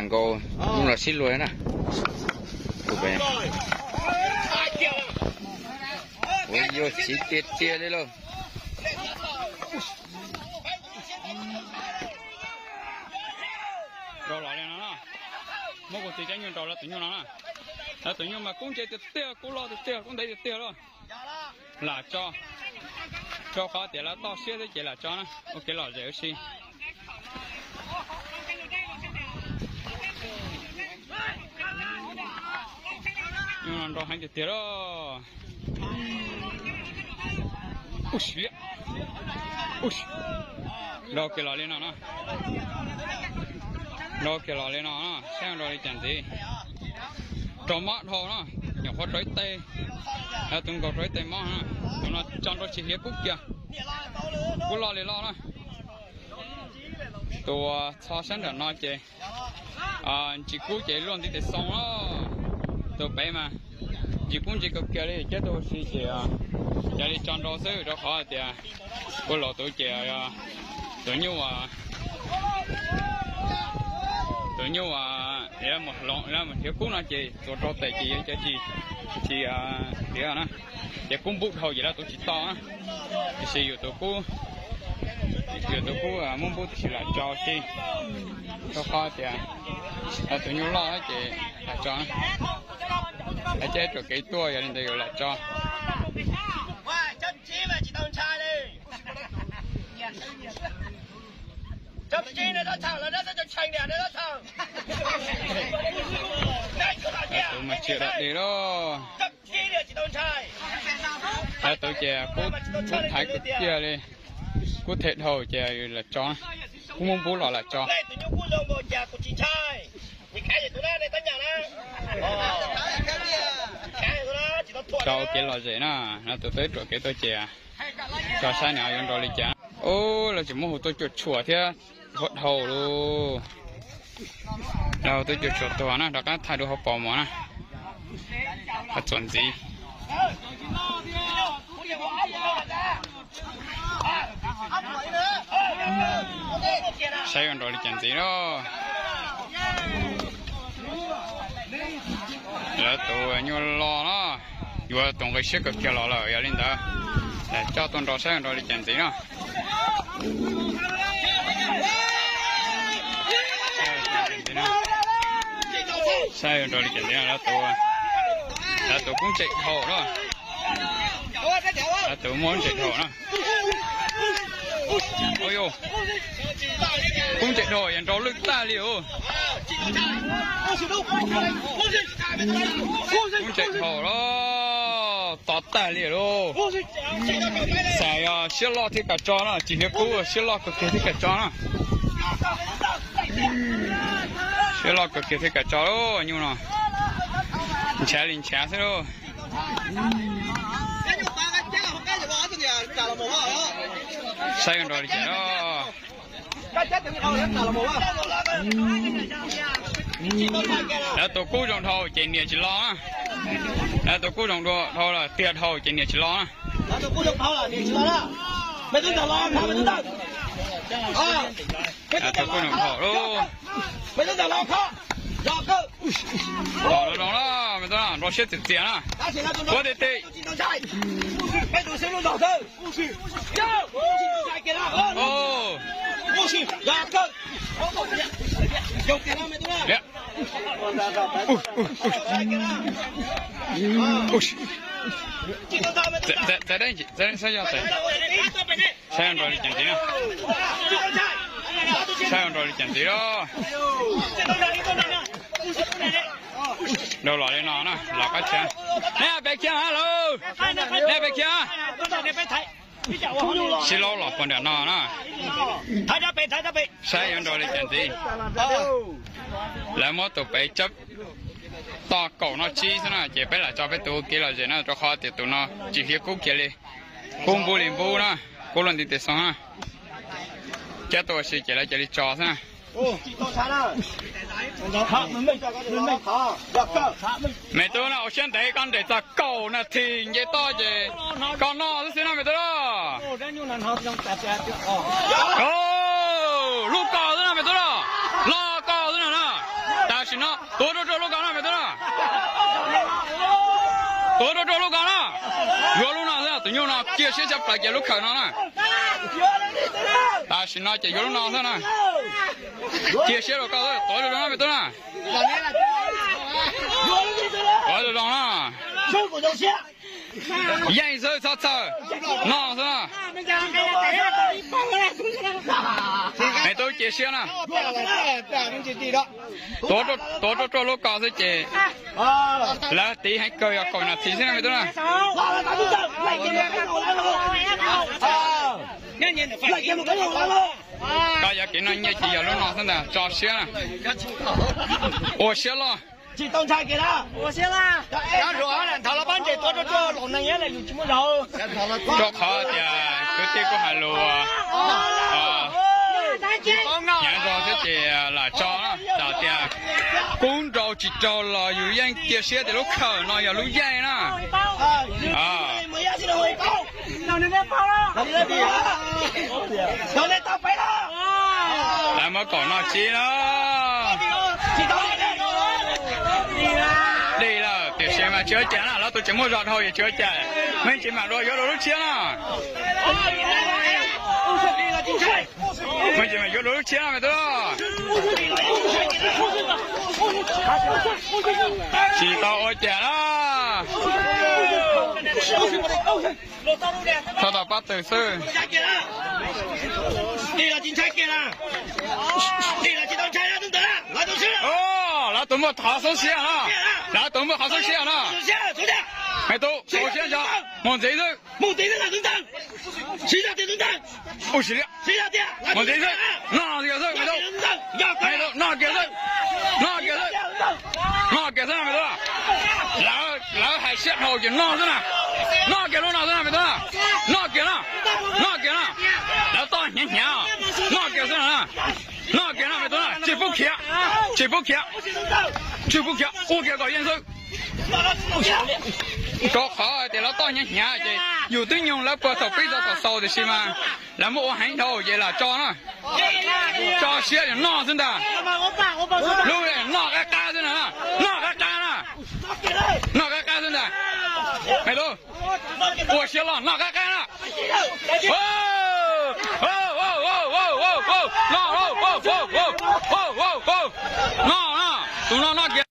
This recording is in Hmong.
Nkaus, nyuj los sib luag na. Tus pem. Ua yuav txiv tiag tiag li lauj. Rau los li no na. Muab kuv txiv cab nyuj rau lawv tus nyuj no na. Lawv tus nyuj mas kub ntse tiag tiag, kub loj tiag tiag, kub ntev tiag tiag lauj. Lam tso, rau qhov tias lawv toj siab xwb ces lam tso na, ua kev lom zem ua si. Nyuj no nrau heev tiag tiag lauj. Nrau kiag los li no na. Nrau kiag los li no na, saib nrau li cas ntxiv. Rau mob dhau na, nyuam qhuav rau ib teg, tus nkaus rau ib teg mob na. Tus no tso nrau tsis hliav kub kiag, kub loj li loj na. Tus txho sab nram no ces ntsis kub ces luaj ntiv tes xoo los. Tus pem mas ntsis kub ntsis kawg kiag li, cab tuaj ua si ces cia li tso nrau xwb, rau qhov tias ua laus tus ces tus nyuj, tus nyuj mus hloov mus hliav kub no ces txuas rau tes ces yuav cov tsis, tsis hliav na. Ces kub npub dhau ces lawv tus tsis to na. Tiam sis yus tus kub, yus tus kub muab npub tiam sis lam tso si, rau qhov tias tus nyuj loj ces lam tso. Lawv cab ruam kev tuaj yog li ntawd yus lam tso. Tus mas tsis dog dig lauj. Lawv tus ces kub thaiv kawg kiag li, kub them dhau ces lam tso, kub muab npub los lam tso. Tso ua kev lom zem na, lawv tus twb ruam kev tuaj ces tso saib nws yuav nrau li cas. Ub, lawv tseem muab hauv tuaj cuam tshuam thiab, huab dhau lauj. Lawv hauv tuaj cuam tshuam tuag na, rov qab thaij dua hauv paus mov na. Qhov txuas ntxiv. Saib yuav nrau li cas ntxiv lauj. Lawv tus nyuj los no, yuav tus nqi siab kawg kiag los lawm, yog li ntawd coj tuaj nrau saib yuav nrau li cas ntxiv no. Saib yuav nrau li cas ntxiv no, lawv tus kub ntsem dhau na. Lawv tus muab ntsem dhau na. Kub ntsem dhau yog nrau lwj tag li os. Kub ntsem dhau los to tag li lauj. Xav yog siab loj thiaj kam tso na, tsis hliav kub, siab loj kawg kiag thiaj kam tso na. Siab loj kawg kiag thiaj kam tso lauj, nyuj no. Ntshav li ntshav xwb lauj. Saib yuav nrau li cas lauj. Lawv tus kub zoo dhau ces niam tsis los na. Lawv tus kub zoo dhau los tiag dhau ces niam tsis los na. Lawv tus kub zoo dhau lauj. Los zoo los me tub, nrau siab txias txias na. Puab ti ti. Saib nrau li cas ntxiv na. Saib nrau li cas ntxiv lauj. Nrau los li no na, los qab tshab. Neb pem kiag ha lauj. Neb pem kiag. Sib laub los puag nram no na. Saib yuav nrau li cas ntxiv. Lawv muab tus pem cab toj kaum no tsib xwb na, ces peb lam tso peb tus ua kev lom zem na, rau qhov tias tus no tsis hliav kub kiag li. Kub npub li npub na, kub luaj ntiv tes xoo na. Cab tuaj ua si ces lawv cia li tso xwb na. Me tub no, ua siab ntev, koj nres txog kaum nas this nce toj ces koj noj xwb xwb no me tub lauj. Lub koj xwb no me tub lauj, loj koj xwb no na. Sim no tuav ruaj ruaj lub kos no me tub na. Tuav ruaj ruaj lub kos no. Yuav lub no xwb, tus nyuj no cia siab tshaj plaws ces lub khawm no na. Tam sim no ces yuav lub no xwb na. Cia siab rau koj, tuav ruaj ruaj no me tub na. Tuav ruaj ruaj no. Yeej xwb, txhob txhawj, no xwb na. Me tub cia siab na. Tuav ruaj ruaj lub kos xwb ces lawv tiv heev kawg, yog kaum nas this xwb na me tub na. Koj yog kev noj nyiaj ces yog lub no xwb ntag, tso siab na. Ua siab loj. Rau qhov tias kwv tij kuj hais lus hnyav zog xwb ces lam tso, txawm tias kub nrau tsis raug los yus yeej cia siab tias lub khawm no yog lub yeej na. Lawv muab kaum no tsib na. Dij lawm tiam sis mas tsis ua cas na, lawv tus tseem muaj zog dhau ces tsis ua cas. Me ntsis mam dua yuav dua lub tshiab na. Me ntsis mam yuav dua lub tshiab na me tub. Tsis tau ua cas na. Txhob tau pab tw xwb. Lawv tus muaj qhov xoob siab na. Lawv tus muaj qhov xoob siab na. Me tub, ua siab ntso, mus ntxiv xwb. Mus ntxiv xwb, mus ntxiv xwb, me tub. Noj kiag xwb, me tub. Noj kiag xwb, noj kiag xwb, me tub. Lawv hais siab dhau ces noj xwb na. Noj kiag lub no xwb na me tub. Noj kiag na. Noj kiag na. Lawv toj hnyav hnyav. Noj kiag xwb na. Noj kiag na me tub na, tsis pub khiav. Tsis pub khiav. Tsis pub khiav, ua kiag kom yeej xwb. Rau qhov tias lawv toj hnyav hnyav ces yus twb nyoog lawv puag thaum pib txog thaum xaus tiam sis mas lawv muab ua heev dhau ces lam tso na. Tso siab noj xwb ntag. Lub noj qab qab xwb na. Noj qab qab na. Noj qab qab xwb ntag. Me tub, ua siab loj, noj qab qab na. Noj, noj, tus no noj kiag.